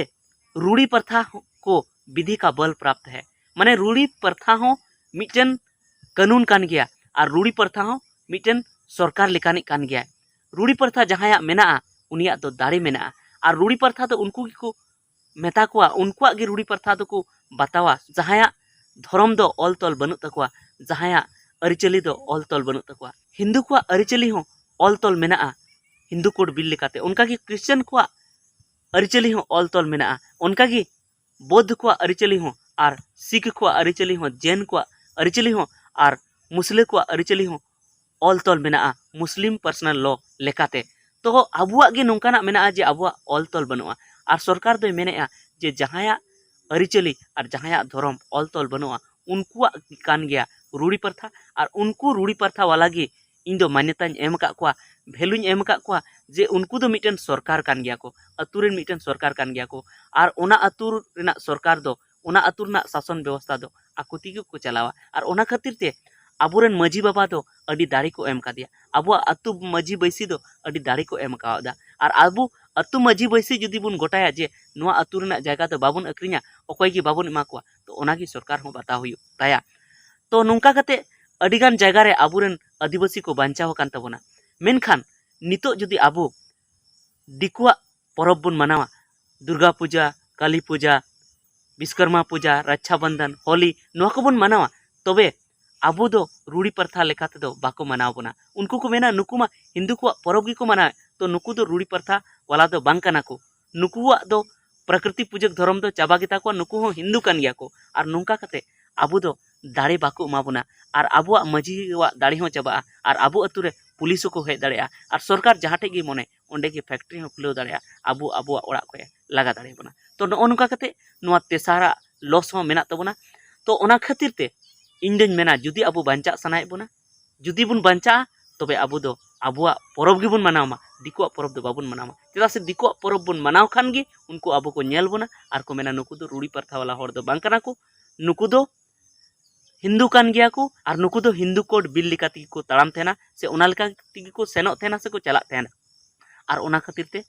ᱨᱩᱲᱤ ᱯᱨᱚᱛᱷᱟ ᱠᱚ ᱵᱤᱫᱷᱤ ᱠᱟ ᱵᱚᱞ ᱯᱨᱟᱯᱛ ᱦᱮ, ᱢᱟᱱᱮ ᱨᱩᱲᱤ ᱯᱨᱚᱛᱷᱟ ᱦᱚᱸ ᱢᱤᱫᱴᱮᱱ ᱠᱟᱹᱱᱩᱱ ᱠᱟᱱ ᱜᱮᱭᱟ ᱟᱨ ᱨᱩᱲᱤ ᱯᱨᱚᱛᱷᱟ ᱦᱚᱸ ᱢᱤᱫᱴᱮᱱ ᱥᱚᱨᱠᱟᱨ ᱞᱮᱠᱟᱱᱤᱡ ᱠᱟᱱ ᱜᱮᱭᱟ᱾ ᱨᱩᱲᱤ ᱯᱨᱚᱛᱷᱟ ᱡᱟᱦᱟᱸᱭᱟᱜ ᱢᱮᱱᱟᱜᱼᱟ, ᱩᱱᱤᱭᱟᱜ ᱫᱚ ᱫᱟᱲᱮ ᱢᱮᱱᱟᱜᱼᱟ᱾ ᱟᱨ ᱨᱩᱲᱤ ᱯᱨᱚᱛᱷᱟ ᱫᱚ ᱩᱱᱠᱩ ᱜᱮᱠᱚ ᱢᱮᱛᱟ ᱠᱚᱣᱟ, ᱩᱱᱠᱩᱣᱟᱜ ᱜᱮ ᱨᱩᱲᱤ ᱯᱨᱚᱛᱷᱟ ᱫᱚᱠᱚ ᱵᱟᱛᱟᱣᱟ, ᱡᱟᱦᱟᱸᱭᱟᱜ ᱫᱷᱚᱨᱚᱢ ᱫᱚ ᱚᱞ ᱛᱚᱞ ᱵᱟᱹᱱᱩᱜ ᱛᱟᱠᱚᱣᱟ, ᱡᱟᱦᱟᱸᱭᱟᱜ ᱟᱹᱨᱤᱪᱟᱹᱞᱤ ᱫᱚ ᱚᱞ ᱛᱚᱞ ᱵᱟᱹᱱᱩᱜ ᱛᱟᱠᱚᱣᱟ᱾ ᱦᱤᱱᱫᱩ ᱠᱚᱣᱟᱜ ᱟᱹᱨᱤᱪᱟᱹᱞᱤ ᱦᱚᱸ ᱚᱞ ᱛᱚᱞ ᱢᱮᱱᱟᱜᱼᱟ ᱦᱤᱱᱫᱩ ᱠᱳᱰ ᱵᱤᱞ ᱞᱮᱠᱟᱛᱮ, ᱚᱱᱠᱟᱜᱮ ᱠᱨᱤᱥᱪᱟᱱ ᱠᱚᱣᱟᱜ ᱟᱹᱨᱤᱪᱟᱹᱞᱤ ᱦᱚᱸ ᱚᱞ ᱛᱚᱞ ᱢᱮᱱᱟᱜᱼᱟ, ᱚᱱᱠᱟᱜᱮ ᱵᱳᱫᱷ ᱠᱚᱣᱟᱜ ᱟᱹᱨᱤᱪᱟᱹᱞᱤ ᱦᱚᱸ ᱟᱨ ᱥᱤᱠᱷ ᱠᱚᱣᱟᱜ ᱟᱹᱨᱤᱪᱟᱹᱞᱤ ᱦᱚᱸ, ᱡᱮᱱ ᱠᱚᱣᱟᱜ ᱟᱹᱨᱤᱪᱟᱹᱞᱤ ᱦᱚᱸ ᱟᱨ ᱢᱩᱥᱞᱟᱹ ᱠᱚᱣᱟᱜ ᱟᱹᱨᱤᱪᱟᱹᱞᱤ ᱦᱚᱸ ᱚᱞ ᱛᱚᱞ ᱢᱮᱱᱟᱜᱼᱟ ᱢᱩᱥᱞᱤᱢ ᱯᱟᱨᱥᱚᱱᱟᱞ ᱞᱚ ᱞᱮᱠᱟᱛᱮ᱾ ᱛᱚ ᱟᱵᱚᱣᱟᱜ ᱜᱮ ᱱᱚᱝᱠᱟᱱᱟᱜ ᱢᱮᱱᱟᱜᱼᱟ ᱡᱮ ᱟᱵᱚᱣᱟᱜ ᱚᱞ ᱛᱚᱞ ᱵᱟᱹᱱᱩᱜᱼᱟ᱾ ᱟᱨ ᱥᱚᱨᱠᱟᱨ ᱫᱚᱭ ᱢᱮᱱᱮᱜᱼᱟ ᱡᱮ ᱡᱟᱦᱟᱸᱭᱟᱜ ᱟᱹᱨᱤᱪᱟᱹᱞᱤ ᱟᱨ ᱡᱟᱦᱟᱸᱭᱟᱜ ᱫᱷᱚᱨᱚᱢ ᱚᱞ ᱛᱚᱞ ᱵᱟᱹᱱᱩᱜᱼᱟ, ᱩᱱᱠᱩᱣᱟᱜ ᱠᱟᱱ ᱜᱮᱭᱟ ᱨᱩᱲᱤ ᱯᱨᱚᱛᱷᱟ, ᱟᱨ ᱩᱱᱠᱩ ᱨᱩᱲᱤ ᱯᱨᱚᱛᱷᱟ ᱣᱟᱞᱟ ᱜᱮ ᱤᱧ ᱫᱚ ᱢᱟᱱᱭᱚᱛᱟᱧ ᱮᱢ ᱟᱠᱟᱫ ᱠᱚᱣᱟ, ᱵᱷᱮᱞᱩᱧ ᱮᱢ ᱟᱠᱟᱫ ᱠᱚᱣᱟ ᱡᱮ ᱩᱱᱠᱩ ᱫᱚ ᱢᱤᱫᱴᱮᱱ ᱥᱚᱨᱠᱟᱨ ᱠᱟᱱ ᱜᱮᱭᱟ ᱠᱚ, ᱟᱹᱛᱩ ᱨᱮᱱ ᱢᱤᱫᱴᱮᱱ ᱥᱚᱨᱠᱟᱨ ᱠᱟᱱ ᱜᱮᱭᱟ ᱠᱚ᱾ ᱟᱨ ᱚᱱᱟ ᱟᱹᱛᱩ ᱨᱮᱱᱟᱜ ᱥᱚᱨᱠᱟᱨ ᱫᱚ, ᱚᱱᱟ ᱟᱹᱛᱩ ᱨᱮᱱᱟᱜ ᱥᱟᱥᱚᱱ ᱵᱮᱵᱚᱥᱛᱷᱟ ᱫᱚ ᱟᱠᱚ ᱛᱮᱜᱮ ᱠᱚ ᱪᱟᱞᱟᱣᱟ᱾ ᱟᱨ ᱚᱱᱟ ᱠᱷᱟᱹᱛᱤᱨ ᱛᱮ ᱟᱵᱚᱨᱮᱱ ᱢᱟᱹᱡᱷᱤ ᱵᱟᱵᱟ ᱫᱚ ᱟᱹᱰᱤ ᱫᱟᱲᱮ ᱠᱚ ᱮᱢ ᱠᱟᱫᱮᱭᱟ, ᱟᱵᱚᱣᱟᱜ ᱟᱹᱛᱩ ᱢᱟᱹᱡᱷᱤ ᱵᱟᱹᱭᱥᱤ ᱫᱚ ᱟᱹᱰᱤ ᱫᱟᱲᱮ ᱠᱚ ᱮᱢ ᱠᱟᱣᱫᱟ᱾ ᱟᱨ ᱟᱵᱚ ᱟᱹᱛᱩ ᱢᱟᱹᱡᱷᱤ ᱵᱟᱹᱭᱥᱤ ᱡᱩᱫᱤ ᱵᱚᱱ ᱜᱚᱴᱟᱭᱟ ᱡᱮ ᱱᱚᱣᱟ ᱟᱹᱛᱩ ᱨᱮᱱᱟᱜ ᱡᱟᱭᱜᱟ ᱫᱚ ᱵᱟᱵᱚᱱ ᱟᱹᱠᱷᱨᱤᱧᱟ, ᱚᱠᱚᱭ ᱜᱮ ᱵᱟᱵᱚᱱ ᱮᱢᱟ ᱠᱚᱣᱟ, ᱛᱚ ᱚᱱᱟᱜᱮ ᱥᱚᱨᱠᱟᱨ ᱦᱚᱸ ᱵᱟᱛᱟᱣ ᱦᱩᱭᱩᱜ ᱛᱟᱭᱟ᱾ ᱛᱚ ᱱᱚᱝᱠᱟ ᱠᱟᱛᱮ ᱟᱹᱰᱤᱜᱟᱱ ᱡᱟᱭᱜᱟ ᱨᱮ ᱟᱵᱚᱨᱮᱱ ᱟᱹᱫᱤᱵᱟᱹᱥᱤ ᱠᱚ ᱵᱟᱧᱪᱟᱣ ᱟᱠᱟᱱ ᱛᱟᱵᱚᱱᱟ᱾ ᱢᱮᱱᱠᱷᱟᱱ ᱱᱤᱛᱚᱜ ᱡᱩᱫᱤ ᱟᱵᱚ ᱫᱤᱠᱩᱣᱟᱜ ᱯᱚᱨᱚᱵᱽ ᱵᱚᱱ ᱢᱟᱱᱟᱣᱟ, ᱫᱩᱨᱜᱟ ᱯᱩᱡᱟ, ᱠᱟᱞᱤ ᱯᱩᱡᱟ, ᱵᱤᱥᱠᱚᱨᱢᱟ ᱯᱩᱡᱟ, ᱨᱟᱠᱷᱟ ᱵᱚᱱᱫᱷᱚᱱ, ᱦᱳᱞᱤ, ᱱᱚᱣᱟ ᱠᱚᱵᱚᱱ ᱢᱟᱱᱟᱣᱟ᱾ ᱛᱚᱵᱮ ᱟᱵᱚ ᱫᱚ ᱨᱩᱲᱤ ᱯᱨᱚᱛᱷᱟ ᱞᱮᱠᱟ ᱛᱮᱫᱚ ᱵᱟᱠᱚ ᱢᱟᱱᱟᱣ ᱵᱚᱱᱟ᱾ ᱩᱱᱠᱩ ᱠᱚ ᱢᱮᱱᱟ, ᱱᱩᱠᱩ ᱢᱟ ᱦᱤᱱᱫᱩ ᱠᱚᱣᱟᱜ ᱯᱚᱨᱚᱵᱽ ᱜᱮᱠᱚ ᱢᱟᱱᱟᱣᱮᱫ, ᱛᱚ ᱱᱩᱠᱩ ᱫᱚ ᱨᱩᱲᱤ ᱯᱨᱚᱛᱷᱟ ᱣᱟᱞᱟ ᱫᱚ ᱵᱟᱝ ᱠᱟᱱᱟ ᱠᱚ᱾ ᱱᱩᱠᱩᱣᱟᱜ ᱫᱚ ᱯᱨᱟᱠᱨᱤᱛᱤᱠ ᱯᱩᱡᱟᱹ ᱫᱷᱚᱨᱚᱢ ᱫᱚ ᱪᱟᱵᱟ ᱜᱮᱛᱟ ᱠᱚᱣᱟ, ᱱᱩᱠᱩ ᱦᱚᱸ ᱦᱤᱱᱫᱩ ᱠᱟᱱ ᱜᱮᱭᱟ ᱠᱚ᱾ ᱟᱨ ᱱᱚᱝᱠᱟ ᱠᱟᱛᱮ ᱟᱵᱚ ᱫᱚ ᱫᱟᱲᱮ ᱵᱟᱠᱚ ᱮᱢᱟ ᱵᱚᱱᱟ᱾ ᱟᱨ ᱟᱵᱚᱣᱟᱜ ᱢᱟᱹᱡᱷᱤᱣᱟᱜ ᱫᱟᱲᱮ ᱦᱚᱸ ᱪᱟᱵᱟᱜᱼᱟ, ᱟᱨ ᱟᱵᱚ ᱟᱹᱛᱩ ᱨᱮ ᱯᱩᱞᱤᱥ ᱦᱚᱸᱠᱚ ᱦᱮᱡ ᱫᱟᱲᱮᱭᱟᱜᱼᱟ, ᱟᱨ ᱥᱚᱨᱠᱟᱨ ᱡᱟᱦᱟᱸ ᱴᱷᱮᱡ ᱜᱮ ᱢᱚᱱᱮ ᱚᱸᱰᱮ ᱜᱮ ᱯᱷᱮᱠᱴᱨᱤ ᱦᱚᱸ ᱠᱷᱩᱞᱟᱹᱣ ᱫᱟᱲᱮᱭᱟᱜᱼᱟ, ᱟᱵᱚ ᱟᱵᱚᱣᱟᱜ ᱚᱲᱟᱜ ᱠᱷᱚᱡ ᱮ ᱞᱟᱜᱟ ᱫᱟᱲᱮᱭᱟᱵᱚᱱᱟ᱾ ᱛᱚ ᱱᱚᱜᱼᱚ ᱱᱚᱝᱠᱟ ᱠᱟᱛᱮ ᱱᱚᱣᱟ ᱛᱮᱥᱟᱨᱟᱜ ᱞᱚᱥ ᱦᱚᱸ ᱢᱮᱱᱟᱜ ᱛᱟᱵᱚᱱᱟ᱾ ᱛᱚ ᱚᱱᱟ ᱠᱷᱟᱹᱛᱤᱨ ᱛᱮ ᱤᱧ ᱫᱚᱧ ᱢᱮᱱᱟ, ᱡᱩᱫᱤ ᱟᱵᱚ ᱵᱟᱧᱪᱟᱜ ᱥᱟᱱᱟᱭᱮᱫ ᱵᱚᱱᱟ, ᱡᱩᱫᱤ ᱵᱚᱱ ᱵᱟᱧᱪᱟᱜᱼᱟ, ᱛᱚᱵᱮ ᱟᱵᱚ ᱫᱚ ᱟᱵᱚᱣᱟᱜ ᱯᱚᱨᱚᱵᱽ ᱜᱮᱵᱚᱱ ᱢᱟᱱᱟᱣ ᱢᱟ, ᱫᱤᱠᱩᱣᱟᱜ ᱯᱚᱨᱚᱵᱽ ᱫᱚ ᱵᱟᱵᱚᱱ ᱢᱟᱱᱟᱣ ᱢᱟ᱾ ᱪᱮᱫᱟᱜ ᱥᱮ ᱫᱤᱠᱩᱣᱟᱜ ᱯᱚᱨᱚᱵᱽ ᱵᱚᱱ ᱢᱟᱱᱟᱣ ᱠᱷᱟᱱ ᱜᱮ ᱩᱱᱠᱩ ᱟᱵᱚ ᱠᱚ ᱧᱮᱞ ᱵᱚᱱᱟ ᱟᱨ ᱠᱚ ᱢᱮᱱᱟ, ᱱᱩᱠᱩ ᱫᱚ ᱨᱩᱲᱤ ᱯᱨᱚᱛᱷᱟ ᱣᱟᱞᱟ ᱦᱚᱲ ᱫᱚ ᱵᱟᱝ ᱠᱟᱱᱟ ᱠᱚ, ᱱᱩᱠᱩ ᱫᱚ ᱦᱤᱱᱫᱩ ᱠᱟᱱ ᱜᱮᱭᱟ ᱠᱚ, ᱟᱨ ᱱᱩᱠᱩ ᱫᱚ ᱦᱤᱱᱫᱩ ᱠᱳᱰ ᱵᱤᱞ ᱞᱮᱠᱟ ᱛᱮᱜᱮ ᱠᱚ ᱛᱟᱲᱟᱢ ᱛᱟᱦᱮᱱᱟ, ᱥᱮ ᱚᱱᱟ ᱞᱮᱠᱟ ᱛᱮᱜᱮ ᱠᱚ ᱥᱮᱱᱚᱜ ᱛᱟᱦᱮᱱᱟ, ᱥᱮ ᱠᱚ ᱪᱟᱞᱟᱜ ᱛᱟᱦᱮᱱᱟ᱾ ᱟᱨ ᱚᱱᱟ ᱠᱷᱟᱹᱛᱤᱨ ᱛᱮ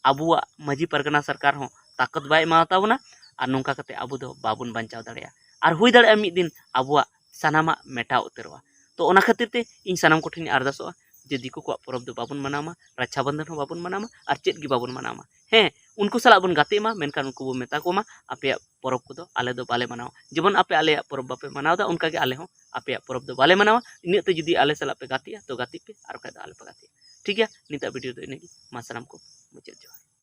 ᱟᱵᱚᱣᱟᱜ ᱢᱟᱹᱡᱷᱤ ᱯᱟᱨᱜᱟᱱᱟ ᱥᱚᱨᱠᱟᱨ ᱦᱚᱸ ᱛᱟᱠᱚᱛ ᱵᱟᱭ ᱮᱢᱟᱣ ᱛᱟᱵᱚᱱᱟ, ᱟᱨ ᱱᱚᱝᱠᱟ ᱠᱟᱛᱮ ᱟᱵᱚ ᱫᱚ ᱵᱟᱵᱚᱱ ᱵᱟᱧᱪᱟᱣ ᱫᱟᱲᱮᱭᱟᱜᱼᱟ᱾ ᱟᱨ ᱦᱩᱭ ᱫᱟᱲᱮᱭᱟᱜᱼᱟ ᱢᱤᱫ ᱫᱤᱱ ᱟᱵᱚᱣᱟᱜ ᱥᱟᱱᱟᱢᱟᱜ ᱢᱮᱴᱟᱣ ᱩᱛᱟᱹᱨᱚᱜᱼᱟ᱾ ᱛᱚ ᱚᱱᱟ ᱠᱷᱟᱹᱛᱤᱨ ᱛᱮ ᱤᱧ ᱥᱟᱱᱟᱢ ᱠᱚᱴᱷᱮᱱ ᱤᱧ ᱟᱨᱫᱟᱥᱚᱜᱼᱟ ᱡᱮ ᱫᱤᱠᱩ ᱠᱚᱣᱟᱜ ᱯᱚᱨᱚᱵᱽ ᱫᱚ ᱵᱟᱵᱚᱱ ᱢᱟᱱᱟᱣ ᱢᱟ, ᱨᱟᱠᱷᱟ ᱵᱚᱱᱫᱷᱚᱱ ᱦᱚᱸ ᱵᱟᱵᱚᱱ ᱢᱟᱱᱟᱣ ᱢᱟ, ᱟᱨ ᱪᱮᱫ ᱜᱮ ᱵᱟᱵᱚᱱ ᱢᱟᱱᱟᱣ ᱢᱟ᱾ ᱦᱮᱸ, ᱩᱱᱠᱩ ᱥᱟᱞᱟᱜ ᱵᱚᱱ ᱜᱟᱛᱮᱜ ᱢᱟ, ᱢᱮᱱᱠᱷᱟᱱ ᱩᱱᱠᱩ ᱵᱚᱱ ᱢᱮᱛᱟ ᱠᱚ ᱢᱟ, ᱟᱯᱮᱭᱟᱜ ᱯᱚᱨᱚᱵᱽ ᱠᱚᱫᱚ ᱟᱞᱮ ᱫᱚ ᱵᱟᱞᱮ ᱢᱟᱱᱟᱣᱟ᱾ ᱡᱮᱢᱚᱱ ᱟᱯᱮ ᱟᱞᱮᱭᱟᱜ ᱯᱚᱨᱚᱵᱽ ᱵᱟᱯᱮ ᱢᱟᱱᱟᱣ ᱮᱫᱟ, ᱚᱱᱠᱟ ᱜᱮ ᱟᱞᱮ ᱦᱚᱸ ᱟᱯᱮᱭᱟᱜ ᱯᱚᱨᱚᱵᱽ ᱫᱚ ᱵᱟᱞᱮ ᱢᱟᱱᱟᱣᱟ᱾ ᱤᱱᱟᱹᱜ ᱛᱮ ᱡᱩᱫᱤ ᱟᱞᱮ ᱥᱟᱞᱟᱜ ᱯᱮ ᱜᱟᱛᱮᱜᱼᱟ, ᱛᱚ ᱜᱟᱛᱮᱜ ᱯᱮ, ᱟᱨ ᱵᱟᱠᱷᱟᱡ ᱫᱚ ᱟᱞᱚ ᱯᱮ ᱜᱟᱛᱮᱜᱼᱟ᱾ ᱴᱷᱤᱠ ᱜᱮᱭᱟ, ᱱᱤᱛᱟᱜ ᱵᱷᱤᱰᱤᱭᱳ ᱫᱚ ᱤᱱᱟᱹᱜ ᱜᱮ᱾ ᱢᱟ ᱥᱟᱱᱟᱢ ᱠᱚ ᱢᱩᱪᱟᱹᱫ ᱡᱚᱦᱟᱨ᱾